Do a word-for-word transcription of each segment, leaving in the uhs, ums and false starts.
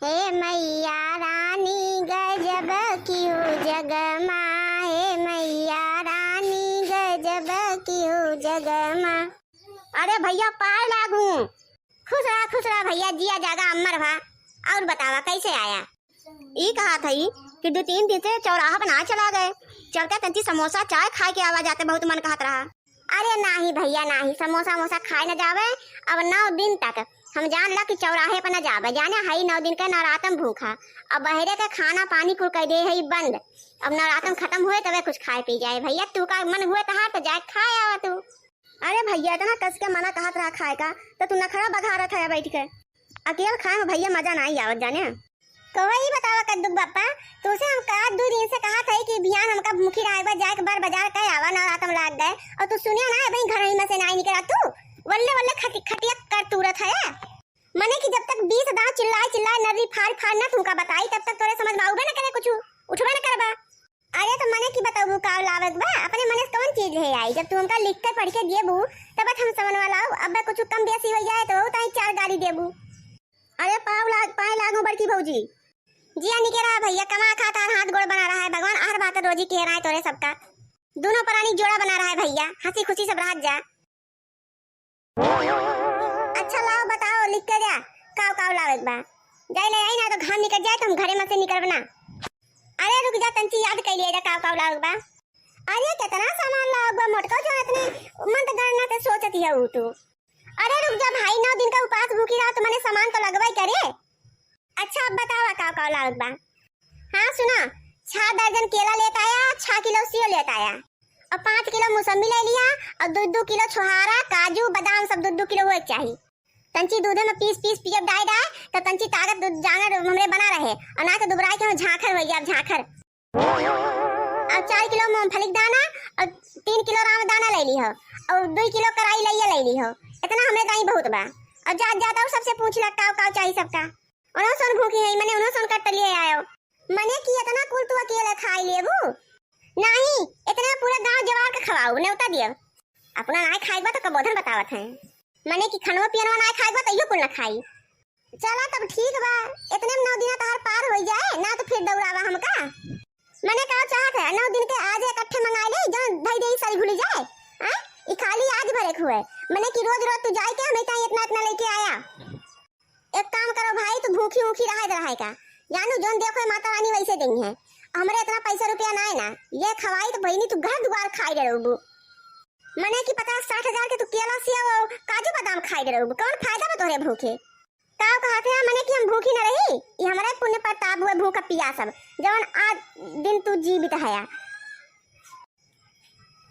हे मैया रानी गजब किहू जगमा, हे मैया रानी गजब किहू जगमा। अरे भइया, पाए लागू। खुश रहा, खुश रहा भइया, जिया जागा अमर भा। और बतावा, कैसे आया? ई कहत हई कि दो तीन दिन से चौराहा पर ना चला गए, चलते तंची समोसा चाय खाए के आवा जाते, बहुत मन कहत रहा। अरे नाही भइया नाही, समोसा वमोसा खाए न जावे। अब नौ दिन तक हम जान ला कि चौराहे पर न जावे, जाने हई नौ दिन के नवरातन भूखा। अब बहरे के खाना पानी कुल कइ दे हई बंद। अब नवरातन खतम हुए तबे कुछ खाए पी जाए। भइया तू का मन हुए तहार तो जाए खाए आवा तू। अरे भइया, इतना कस के मना कहत रहा खाए का, तो तू नखरा बघारत है बैठ के। अकेल खाए में भइया मजा नाही आवत जाने। कहो ई बतावा कद्दू के बापा, तुसे हम का दू दिन से कहत हई कि बिहान हमका भूखी रहे बा, जाए के बर बाजार कहे आवा, नवरातन लाग गए, और तू सुनिया ना, अबहीं घर ही में से नाही निकला तू, वल्ले वल्ले खटि-, खटिया कर तूरत है। मने कि जब तक बीस दांव चिल्लाए चिल्लाए नर्री फाड़ फाड़ ना तुमका बताई, तब तक तोरे समझ में आउबे न करे कुछ, उठबे न करबा। अरे तो मने की बतउबू का लावेक बा, अपने मने से कौन चीज ले आई? जब तू हमका लिख के पढ़ के दिएबू, तब हम समझ में लाऊ। अब कुछ कम बेसी हो जाए तो ताई चार गाली देबू। अरे पाँव लाग, पाए लागू बड़की भौजी। जिया निके रहा भइया, कमा खा तार हाथ गोड़ बना रहा है, भगवान आहर बात रोजी के राय तोरे सबका। दोनों प्राणी जोड़ा बना रहा है भइया, हंसी खुशी सब रहत जा। अच्छा लाओ बताओ, लिख के जा, काव काव लावेक बा। जाई ले आई ना तो घाम निकल जाए तो हम घरे में से निकलब ना। अरे रुक जा, तंची याद कर लिया जा काव काव लावेक बा। अरे कितना सामान लावेक बा मोटका, जो इतने मन तो गणना से सोचत ही है तू। अरे रुक जा भाई, नौ दिन का उपास भूखी रहा तो मने सामान तो लगवाई करे। अच्छा अब बतावा काव काव लावेक बा। हाँ सुना, छह दर्जन केला लेत आया, छह किलो सेव लेत आया, और पाँच किलो मौसम्मी ले लिया, और दो दो किलो छोहारा, काजू, बादाम सब दो दो किलो होए के चाही। तंची दूधे में पीस पीस पियब डाय डाय, तो तंची ताकत दूध जांगर हमरे बना रहे, और ना तो दुबराए के हम झांखर हो गया, झांखर। और चार किलो मूंगफली के दाना और तीन किलो राम दाना ले ली हो, और दो किलो कराई लइया ले ली हो। इतना हमरे ताई बहुत बा। और जात जात और सबसे पूछ ला काव काव चाही सबका। उन्हों सोन भूखी है, मने उन्हों सोन कट लिए आयो। मने कि इतना कुल तू अकेले खाई लेबू? नाही, इतने में पूरा गांव जवार के खवाऊ, नेवता दियब। अपना नाय खाए बा तो कबोधन बतावत है। मने कि खनवा पियनवा नाय खाए बा तो इहो कुल ना खाई। चला तब ठीक बा, इतने में नौ दिना तहार पार होई जाए ना तो फिर दौड़ावा हमका। मने का चाहत है, नौ दिन के आज इकट्ठे मंगाए ले, जौन धई दे सरी घुली जाए। हाँ, ई खाली आज भरे के हुए, मने कि रोज रोज तू जाए के हमें ताई इतना इतना लेके आया। एक काम करो भाई, तू भूखी ऊखी रहे रहे का, जानू जौन देखो माता रानी वैसे देंगी है। हमरे इतना पैसा रुपया ना है ना, ये खवाई तो बहिनी तू घर दुआर खाई डरबू। मने कि पचास साठ हजार के तू केला सेव और काजू बादाम खाई डरबू, कौन फायदा बा तोहरे भूखे? काव कहत है मने कि हम भूखी न रही, ये हमारे पुण्य प्रताप हुए भूख पियास अब, जवन आज दिन तू जीवित हया।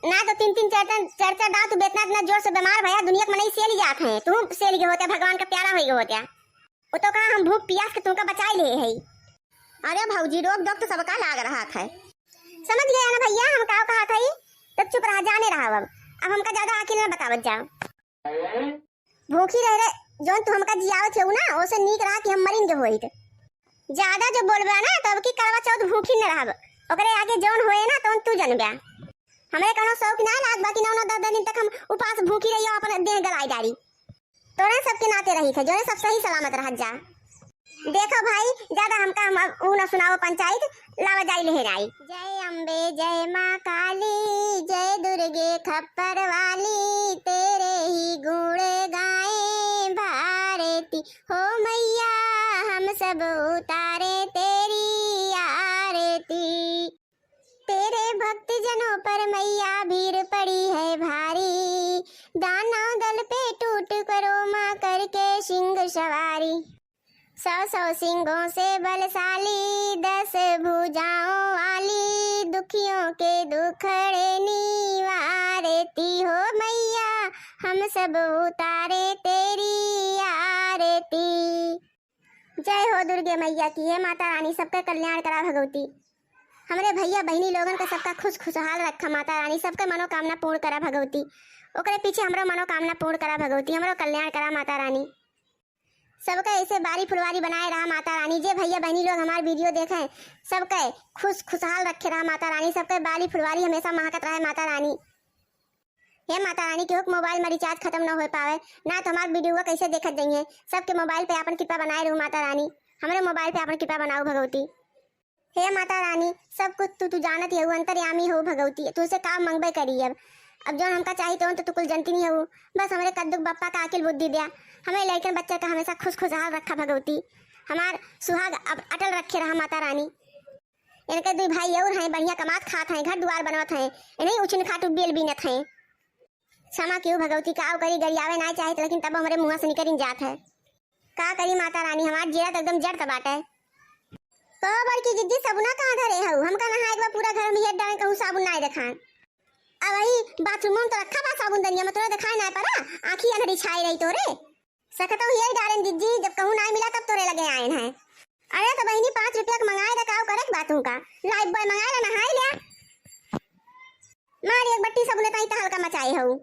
ना तो तीन तीन चार चार, चार चार दांव तू बेतना इतना जोर से बीमार भया, दुनिया के मनई सेल जात है, तू सेल गए होते, भगवान का प्यारा हो गए होते। वो तो कहा हम भूख पियास के तुमका बचाई ले है। अरे भौजी रोक दो तो सबका लाग रहा है। समझ गया ना भैया हम काव कहत है, तो चुप रहा, जाने रहा अब, अब हमका ज्यादा अकेले न बतावत जाओ। भूखी रह रहे, जौन तू हमका जियावत हऊ ना, ओसे नीक रहा कि हम मरिन के होइत। ज्यादा जो बोलबा ना, तो अब की करवा चौथ भूखी न रहब। ओकरे आगे जौन होए ना, तौन तू जनबा। हमरे कौनो शौक ना लाग बा कि नौ नौ दस दस दिन तक हम उपास भूखी रहियो, अपन देह गलाई डारी। तोरे सबके नाते रही थे, जोने सब सही सलामत रहत जा। देखो भाई, ज्यादा हमका हम अब ऊ न सुनाओ पंचायत, लावा जाई लेहराई। जय अम्बे, जय माँ काली, जय दुर्गे खप्पर वाली, तेरे ही गुण गाए भारती। हो मैया, हम सब उतारे तेरी आरती। तेरे भक्त जनों पर मैया भीड़ पड़ी है भारी, दानव दल पे टूट पड़ो माँ करके सिंह सवारी। सौ सौ सिंहों से बलशाली, दस भुजाओं वाली, दुखियों के दुखड़े निवारती हो मैया, हम सब उतारे तेरी आरती। जय हो दुर्गे मैया की। हे माता रानी, सबका कल्याण करा भगवती। हमरे भैया बहिनी लोगन का सबका खुश खुशहाल रखा माता रानी, सबके मनोकामना पूर्ण करा भगवती। ओकरे पीछे हमरो मनोकामना पूर्ण करा भगवती, हमरो कल्याण करा माता रानी। सबके ऐसे बारी फुलवारी बनाए रहा माता रानी। जे भैया बहिनी लोग हमार वीडियो देखे, सबके खुश खुशहाल रखे रहा माता रानी, सबके बारी फुलवारी हमेशा महकत रहे माता रानी। हे माता रानी, केहू के मोबाइल में रिचार्ज खत्म न हो पावे, ना तो हमार वीडियो कैसे देखत जइहे। सबके मोबाइल पे आपन कृपा बनाए रहू माता रानी। हमरे मोबाइल पे आपन कृपा बनाऊ भगवती। हे माता रानी, सब कुछ तू, तू जानत हऊ, अंतर्यामी हऊ भगवती, तू से का मंगबे करी अब? अब जौन हमका चाही तौन तो तू कुल जनती नहीं हऊ। बस हमरे कद्दुक बप्पा का अकिल बुद्धि द्या, हमें लड़कन बच्चा का हमेशा खुश खुशहाल रखा भगवती, हमार सुहाग अब अटल रखे रहा माता रानी। इनके दुई भाई और हैं, बढ़िया कमात खात हैं, घर दुआर बनवत हैं, इन्हीं उछिन खाटू बेल बीनत हैं। क्षमा किहू भगवती, का करी, गरियावे नाय चाहत, लेकिन तब हमरे मुँह से निकरिन जात है। का करी माता रानी, हमार जीरा तो एकदम जड़ त बाटे। कहो बड़की जिज्जी, साबुना कहाँ धरे हऊ? हमका नहाए के बाद पूरा घर में हेर डाले, कहूँ साबुन नाय देखाए। अब वही बाथरूम में तो रखा बा साबुन दनिया में, तोरा देखाए नाय पड़ा, आँखी अंधरी छाई रही तोरे। सकतौ हियई डारेन जिज्जी, जब कहूँ नाय मिला तब तोरे लगे आएन है। अरे तो बहिनी, पाँच रुपया के मंगाए दा, काव करे के बात हूँ का? लाइफ बॉय मंगाए ला, नहाए लिया। मार एक बट्टी साबुन ताई त हल्का मचाए हऊ।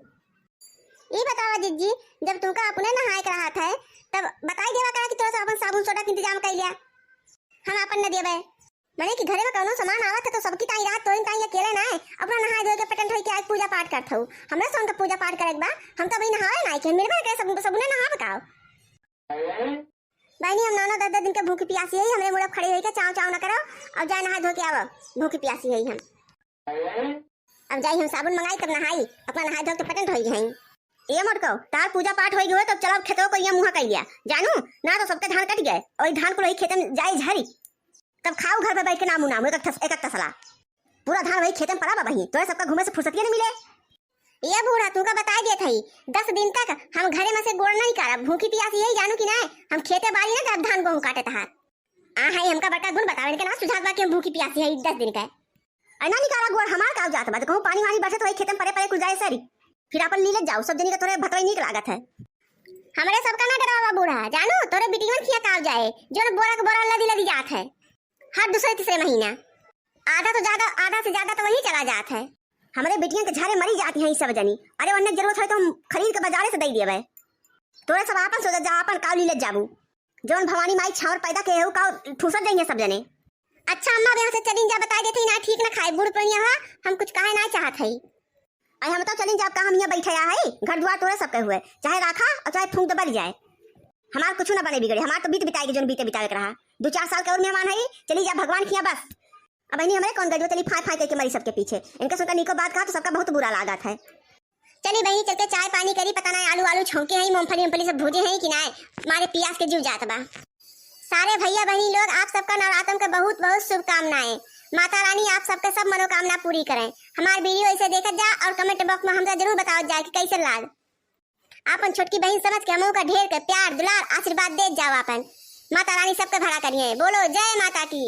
ई बतावा जिज्जी, जब तुमका अपने नहाए के रहत है, तब बताई देवा करा कि तोरा से अपन साबुन सोडा के इंतजाम कर लिया, हम अपन न देबे। मने कि घरे में कौनो सामान आवत है तो सबकी ताई रहत, तोहिन ताई अकेले ना है। अपना नहाए धोए के पटंट होई के आज पूजा पाठ करत हऊ। हमरा से उनका पूजा पाठ करे के बा, हम तो भाई नहावे ना के, मिलबे करे सब, सबने नहावे का। बहनी, हम नौ नौ दस दस दिन के भूखी पियासी है, हमरे मुड़ब खड़ी होई के चाव चाव न करो, और जाए नहाए धो के आवो, भूखी पियासी है हम। अब जाई हम साबुन मंगाई तब नहाई, अपना नहाए धो के पटंट होई है। ए मोटको, तार पूजा पाठ होई गयो, तब चलो अब खेतों को ये मुँह कर लिया, जानू ना तो सबके धान कट गए, और धान को रही खेतन जाए झरी, तब खाऊ घर पे बैठ के नामू नामू एक एक तस-, एक एक तसला। पूरा धान वही खेतन पड़ा बा बहिन, तोरे सबका घूमे से फुर्सतिये न मिले। ये बूढ़ा, तुमका बताई देत हई, दस दिन तक हम घरे में से गोड़ नहीं करब, भूखी पियासी यही जानू कि नहीं, हम खेते बाड़ी ना जाब धान गेहूं काटे तहार। आ है हमका बटा गुण बतावे, इनके ना सुझाव बा कि हम भूखी पियासी है दस दिन का। अना निकाला गोड़ हमार काव जात बा, तो कहूँ पानी वानी बरसत वही खेतन परे परे कुल जाए सरी, फिर अपन लीलत जाओ, सब जनी का तोरे भतोई नीक लागत है। हमरे सबका ना डरावा बूढ़ा, जानू तोरे बिटियन खिया काव जाए, जो बोरा के बोरा लदी लदी जात है। हर दूसरे तीसरे महीना आधा तो ज्यादा, आधा से ज्यादा तो वही चला जात है। हमरे बेटियन के झारे मरी जाती हैं ई सब जनी। अरे, ओन्ने जरूरत है तो हम खरीद के बाजारे से दे देबे। तोरे सब आपन सोचत जा, आपन काव लीलत जाबू। जौन भवानी माई छावर पैदा के हो, काव ठूसत जाइए सब जने। अच्छा अम्मा, अब यहाँ से चलिन जा, बताई देते ही ना, ठीक ना खाए, बूढ़ पुरनिया हुआ, हम कुछ कहे ना चाहत है। अरे हम तो चलिन जाब का, हम यहाँ बैठे आ है, घर दुआर तोरे सबके हुए, चाहे राखा और चाहे फूंक दे बल जाए। हमार कुछ ना बने बिगड़े, हमार तो बीत बिताए के जौन बीते बितावे के रहा। दो चार साल के और मेहमान है, चली जा भगवान खिया बस। अब इन्हीं हमरे कौन गजो चली फाय फाय करके मरी सबके पीछे। इनके सुनकर निको बात कहा तो सबका बहुत बुरा लागत है। चली बहिनी चल के चाय पानी करी, पता ना आलू आलू छौंके हैं, मूंगफली मूंगफली सब भूजे हैं कि ना, मारे पियास के जीव जात बा। सारे भैया बहनी लोग, आप सबका नवरात्रन के बहुत बहुत शुभकामनाएं। माता रानी आप सबके सब मनोकामना पूरी करें। हमार वीडियो ऐसे देखत जा और कमेंट बॉक्स में हमसे जरूर बताओ जाए कि कैसे लाग। आपन छोटकी बहन समझ के हमहू का ढेर के प्यार दुलार आशीर्वाद देत जाओ आपन। माता रानी सबके भला करिए। बोलो जय माता की।